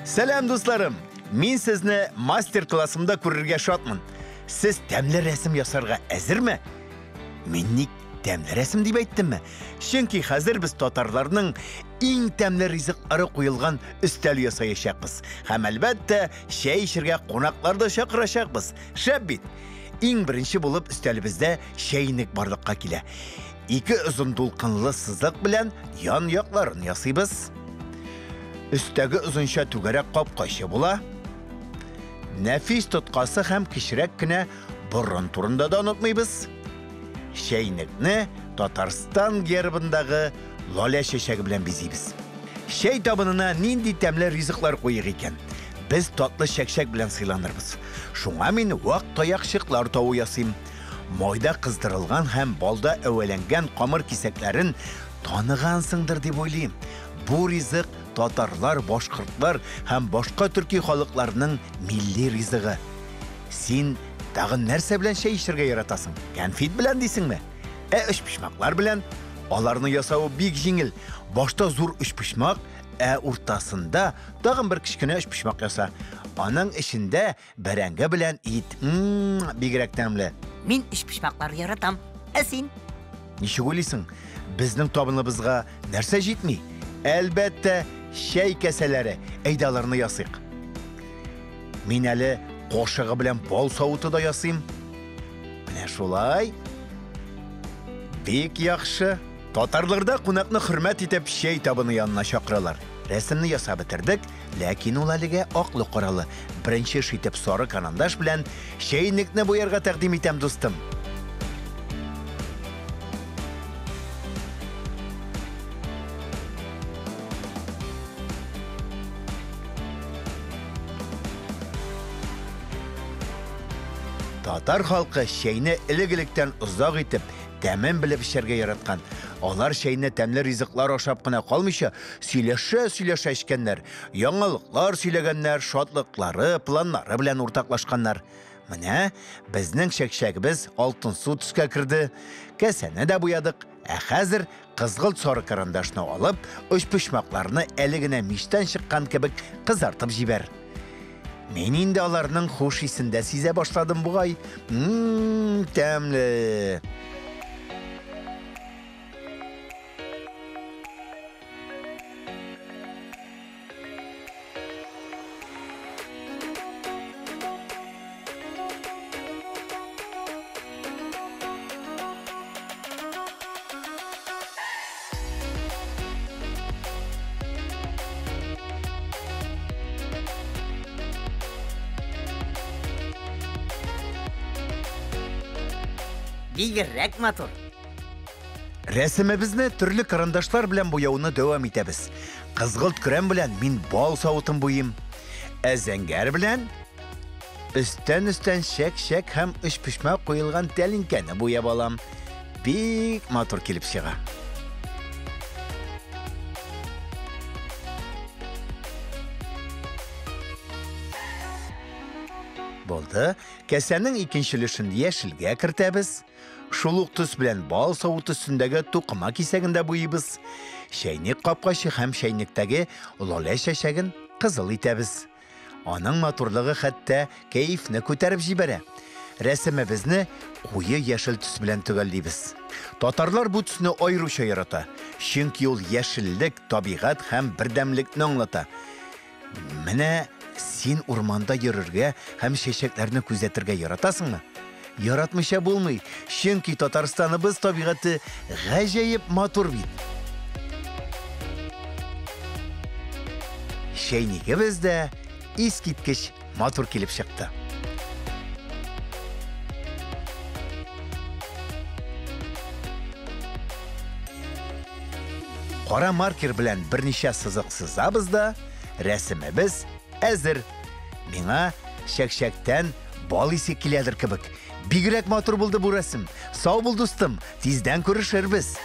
Сәлам, дусларым! Мин сезне мастер-классымда күрергә шатмын. Сез тәмле рәсем ясарга әзерме? Мин ник тәмле рәсем дип әйттемме? Чөнки хәзер без татарларның иң тәмле ризыклары куелган өстәл ясаячакбыз. Һәм әлбәттә, чәй эчәргә кунаклар да чакырачакбыз. Шәп бит! Иң беренче булып өстәлебездә чәйнек барлыкка килә. Ике озын дулкынлы сызык белән ян якларын ясыйбыз. Өстәге озынча түгәрәк капкачы була. Нәфис тоткасы һәм кечерәк кенә борын турында да онытмыйбыз. Чәйнекне Татарстан гербындагы лалә чәчәге белән бизибез. Чәй табынына нинди тәмле ризыклар куйыйк икән? Без татлы чәкчәк белән сыйланырбыз. Шуңа мин вак таякчыклар тавы ясыйм. Майда кыздырылган һәм балда әвәләнгән камыр кисәкләрен таныгансыңдыр дип уйлыйм. Бу ризык татарлар, башкортлар һәм башка төрки халыкларның милли ризыгы. Син тагын нәрсә белән чәй эчәргә яратасың? Кәнфит белән дисеңме? Ә өчпочмаклар белән? Аларны ясавы бик җиңел. Башта зур өчпочмак, ә уртасында тагын бер кечкенә өчпочмак яса. Аның эчендә бәрәңге белән ит. Ммм, бигрәк тәмле. Мин өчпочмаклар яратам. Ә син? Ничек уйлыйсың, безнең табыныбызга нәрсә җитми? Әлбәттә, чәй кәсәләре. Әйдә аларны ясыйк. Мин әле кошыгы белән бал савыты да ясыйм. Менә шулай. Бик яхшы. Татарларда кунакны хөрмәт итеп чәй табыны янына чакыралар. Рәсемне ясап бетердек, ләкин ул әлегә аклы-каралы. Беренче эш итеп сары карандаш белән чәйнекне буярга тәкъдим итәм, дустым. Татар халкы чәйне элек-электән озак итеп, тәмен белеп эчәргә яраткан. Алар чәйне тәмле ризыклар ашап кына калмыйча, сөйләшә-сөйләшә эчкәннәр, яңалыклар сөйләгәннәр, шатлыклары, планнары белән уртаклашканнар. Менә безнең чәкчәгебез алтынсу төскә керде. Кәсәне дә буядык. Ә хәзер кызгылт сары карандашны алып, өчпочмакларны әле генә мичтән чыккан кебек кызартып җибәр. Мин инде аларның хуш исен дә сизә башладым бугай. Ммм, тәмле. Бигрәк матур. Рәсемебезне төрле карандашлар белән буяуны дәвам итәбез. Кызгылт көрән белән мин бал савытын буйыйм. Ә зәңгәр белән өстән-өстән чәк-чәк һәм өчпочмак куелган тәлинкәне буяп алам. Бик матур килеп чыга. Булды. Кәсәнең икенче өлешен яшелгә кертәбез. Шул ук төс белән бал савыты өстендәге тукыма кисәген дә буйыйбыз. Чәйнек капкачы һәм чәйнектәге лалә чәчәген кызыл итәбез. Аның матурлыгы хәтта кәефне күтәреп җибәрә. Рәсемебезне куе яшел төс белән төгәллибез. Татарлар бу төсне аеруча ярата, чөнки ул яшеллек, табигать һәм бердәмлекне аңлата. Менә син урманда йөрергә һәм чәчәкләрне күзәтергә яратасыңмы? Яратмыйча булмый, чөнки Татарстаныбыз табигате гаҗәеп матур бит. Чәйнигебез дә искиткеч матур килеп чыкты. Кара маркер белән берничә сызык сызабыз да, рәсемебез әзер. Миңа чәкчәктән бал исе киләдер кебек. Бигрәк матур булды бу рәсем. Сау бул, дустым, тиздән күрешербез.